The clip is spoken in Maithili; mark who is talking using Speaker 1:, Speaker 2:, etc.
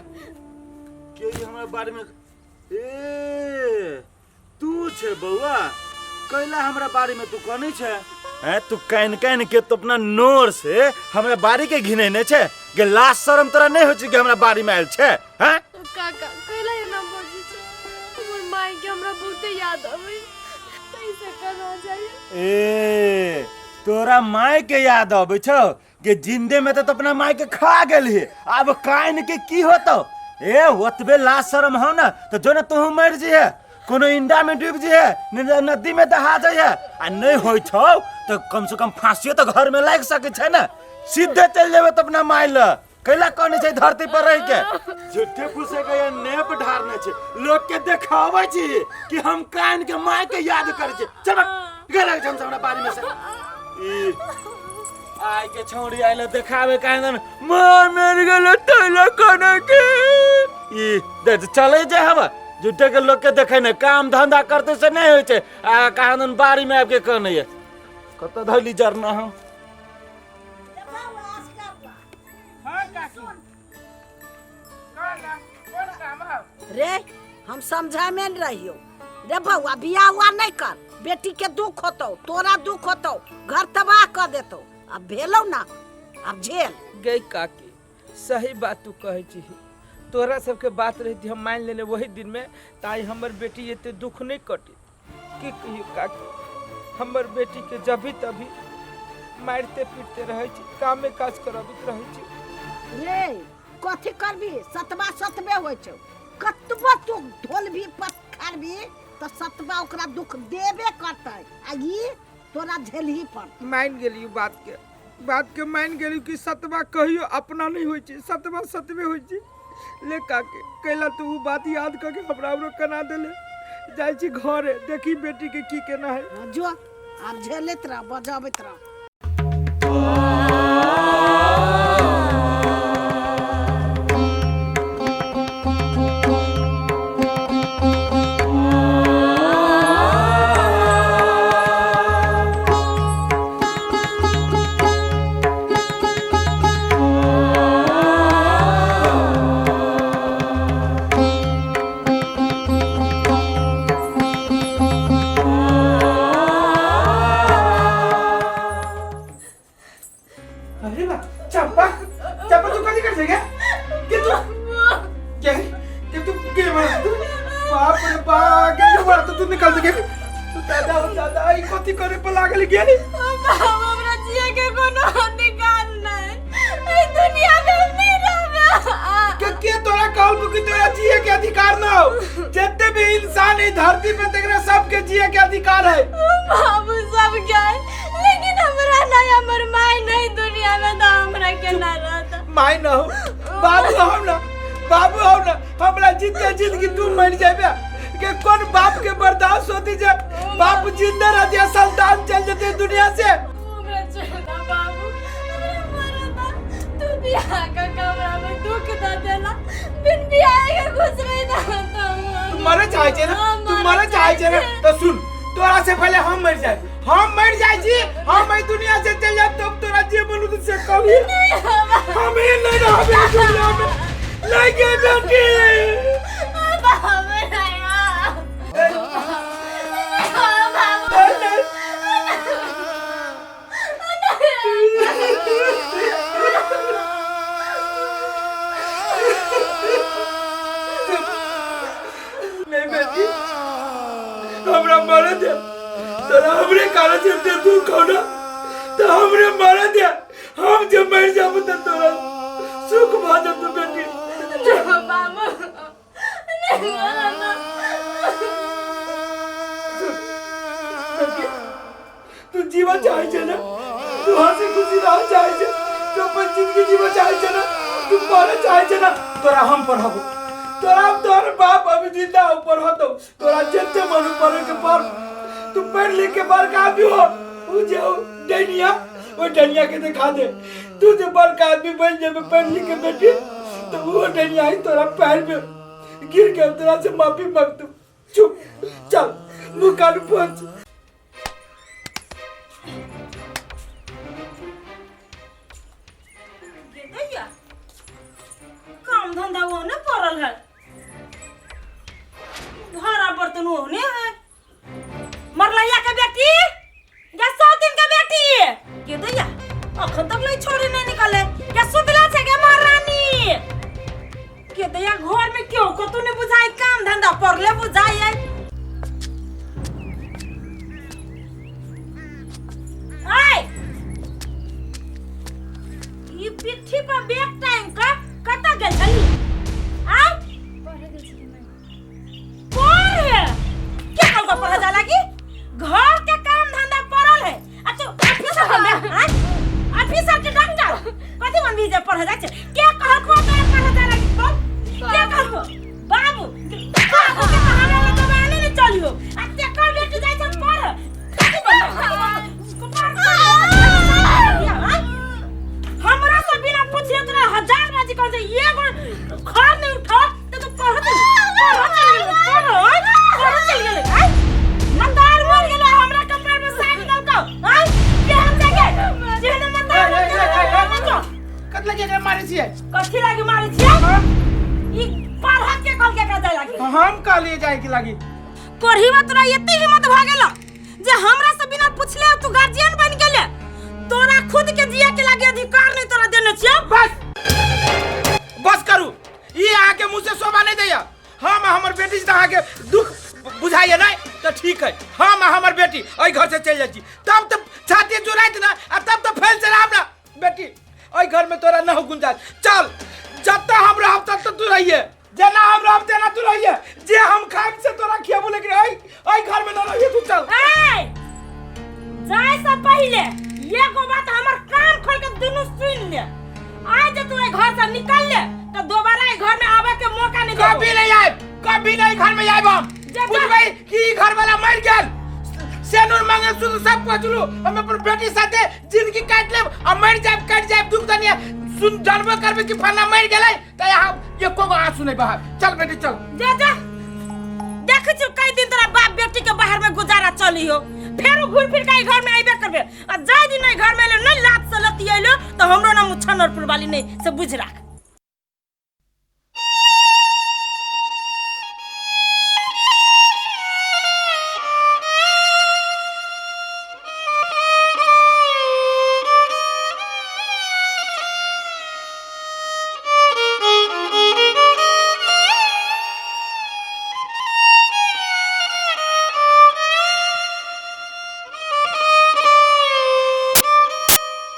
Speaker 1: के ई हमरा बारे में ए तू छे बौआ कैला हमरा बारे में तू कहने छे हैं तू कान कान के तो अपना नोर से हमरा बारी के घिनेने छे के लाज शरम तोरा नहीं होइ छै कि हमरा बारी में आयल छे हैं
Speaker 2: काका कैला एना बजै छै हमर माय के हमरा बहुते याद अबै कैसे करना चाहिए
Speaker 1: ए तोरा माय के याद अबै छौ के जिंदे में तो अपना माय के खा गेलही आब कान के की होतो ए ओतबे लाज शरम हो ना तो जो ना तू मर जिहे कोनो इंडा में डूब जिहे नहीं नदी में दहा जाइहे आ नहीं होइ छौ तो कम से कम फांसियो तो घर में लाग सके छै ना सीधे चल जेबे तो अपना माय ल कैला कहने छै धरती पर रह के झूठे फूसे के ये नेप ढारने छै लोग के देखाबै छी कि हम कान के माय के याद करै छी चल गेल हम हमरा बारी में से ई आइ के छौड़ी आइल देखावे काहे दन मां मर गेल तैला कोना के ई दे चले जे हम झूठे के लोग के देखे ने काम धंधा करते से नहीं होय छै आ काहे दन बारी में आबि के कहने ये कत धैली जरना हम
Speaker 3: रे हम समझा में न रहियो रे बौआ बियाह उआ नहीं कर बेटी के दुख होतो तोरा दुख होतो घर तबाह कर देतो अब भेलो ना अब झेल
Speaker 4: गई काकी सही बात तू कहै छी तोरा सबके बात रही हम मान लेने वही दिन में ताई हमर बेटी एते दुख नहीं कटी की कहियो काकी हमर बेटी के जभी तभी मारते पीटते रहै छी कामे काज करबैत रहै छी
Speaker 3: रे कथी करबी सतबा सतबे होइ छौ कतबो तू ढोलबी पथारबी तऽ सतबा ओकरा दुख देबे करतै आ ई तोरा झेलही पड़तै
Speaker 4: मान गेली बात के बात के मान गेली कि सतबा कहियो अपना नहीं होइ छै सतबा सतबे होइ छै ले काके कैला तू उ बात याद करके हमरा औरो कना देले जाइ छी घरे देखी बेटी के की केना है
Speaker 3: हाँ, जो आब झेलैत रह बजबैत रह
Speaker 4: अरे बा चंपा चंपा तू कथी कर छे के तू के के तू के मार तू बाप रे बाप के तू मार तू निकल दे के तू दादा हो दादा ई कथी करे पर लागल गेली
Speaker 2: बाबा हमरा जिए के कोनो अधिकार नहीं एहि दुनिया में हम नहीं रहबे
Speaker 4: के तोरा कहल कि तोरा जिए के अधिकार ना हो जितने भी इंसान है धरती पे तेरा सबके जिए के अधिकार है
Speaker 2: बाबू सब क्या है लेकिन हमरा नहीं हमर माय नहीं दुनिया में तो हमरा के ना रहता
Speaker 4: माय ना हो बाबू हो ना बाबू हो ना हमरा जिंदे जिंदगी तू मर जाबे के कौन बाप के बर्दाश्त होती जे बाप जिंदा रहती संतान चल जाते दुनिया से
Speaker 2: हमरा छोड़ बाबू हमरा मरता तू बियाह का कमरा में दुख द देला बिन बियाह के घुस रही ना
Speaker 4: तू मरे चाहे छे ना तू मरे चाहे छे ना तो सुन तोरा से पहले हम मर जाए हम मर जाए छी हम एहि दुनिया से चल जाए तब तोरा जे बोलू तो से कभी हम ही नहीं रहबे दुनिया में नहीं के बेटी
Speaker 2: बाबू
Speaker 4: नहीं बेटी हमरा मरे दे तोरा हमरे कारण से एते दुख हो ना तो हमरे मरे दे हम जब मर जाबू तो तोरा सुख भऽ जेतौ बेटी
Speaker 2: बाबू नहीं मरना
Speaker 4: तू जीवा चाहे छे ना तू हंसी खुशी रह चाहे छे तू अपन जिंदगी जीवा चाहे छे ना तू मरे चाहे छे ना तोरा हम पढ़ाबो तोरा हम तोहर बाप अभी जिंदा हो पढ़तो तोरा जितने मन पढ़े के पढ़ तू पढ़ लिख के बड़का आदमी हो उ जे हो डनिया वो डनिया के दिखा दे तू जो बड़का आदमी बन जाबे पढ़ लिख के बेटी तो वो डनिया ही तोरा पैर में गिर के तोरा से माफी मांगतू चुप चल मुँह कान पोंछ
Speaker 5: गे दैया काम धंधा वो न
Speaker 3: धंधा पड़ले बुझाइए।
Speaker 2: आय ई पिट्ठी पर बैग टांग के कतऽ गेल छली? आय
Speaker 5: पढ़े गेल छली माय।
Speaker 2: पढ़े के कहलको पढ़े जा लागी? घर के काम धंधा पड़ल है आ तू ऑफिसर बन आय ऑफिसर के डॉक्टर कथी बनबी जे पढ़े जाइ छै? के कहलको तोरा पढ़े जा लागी? बोल के कहलको? बाबू बाबू के तऽ हमरा लग जबाने नहि चलियो आ तेकर बेटी जाइ छै पढ़ कथी बनबी? हमरा से बिना पूछले तोरा हजार बाजी कह जे एगो घर नहीं उठा त तू पढ़ चल पढ़ चल गेल पढ़ पढ़ चल गेल। आय मतार मर गेल हमरा कपड़ा में साग दलको। आय केहन जाके जेहन मतार मर गेल।
Speaker 4: कत लगे एकरा मारे छियै?
Speaker 2: कथी लागी मारे छियै? ई पढ़ के कल के जाय लागी?
Speaker 4: हम कहलिए जाय के लागी।
Speaker 2: कोढ़ीवा तोरा एते हिम्मत भ गेल जे हमरा से बिना पूछले तू गार्जियन बन गेले? तोरा खुद के जिया के लागे अधिकार नहीं तोरा देने छियो।
Speaker 4: बस बस करू, ई अहाँ के मुंह से शोभा नहीं दैया। हम आ हमर बेटी से अहाँ के दुख बुझाइए नहीं तो ठीक है, हम आ हमर बेटी एहि घर से चलि जाइ छी। तब तो छाती जुड़ाइत ना आ तब तो फैल से ना। बेटी एहि घर में तोरा न हो गुंजाइश। चल जब तक हम रहब तब तक तू रहिए, जेना हम रहब तेना तू रहिए, जे हम खाइब से तोरा खियाबो, लेकिन एहि घर में न रहिए तू। चल
Speaker 2: ए जाय से पहिले एगो बात हमर कान खोल के दुनू सुन ले। आज जे तू एहि घर से निकल ले तो दोबारा एहि घर में आवे के मौका नहीं देबो।
Speaker 4: कभी नहीं आए, कभी नहीं घर में आएब हम।
Speaker 2: जा।
Speaker 4: बुझबै कि ई घर वाला मर गेल, सेनुर मंगलसूत्र सब पचलू, हम अपन बेटी साथे जिंदगी काट लेब आ मर जाब कट जाब दुख दनिया सुन जानबो करबे कि फलना मर गेलै त यहाँ एको गो आंसू नहीं बहाब। चल बेटी चल
Speaker 2: जा जा। देख छु कई दिन तोरा बाप बेटी के बाहर में गुजारा चली हो, फेर घूर फिर के घर में आइबे करबे आ जाय दिन घर में एलो नहीं लात से लती आइलो तो हमरो नाम छनरपुर वाली नहीं से बुझ राख।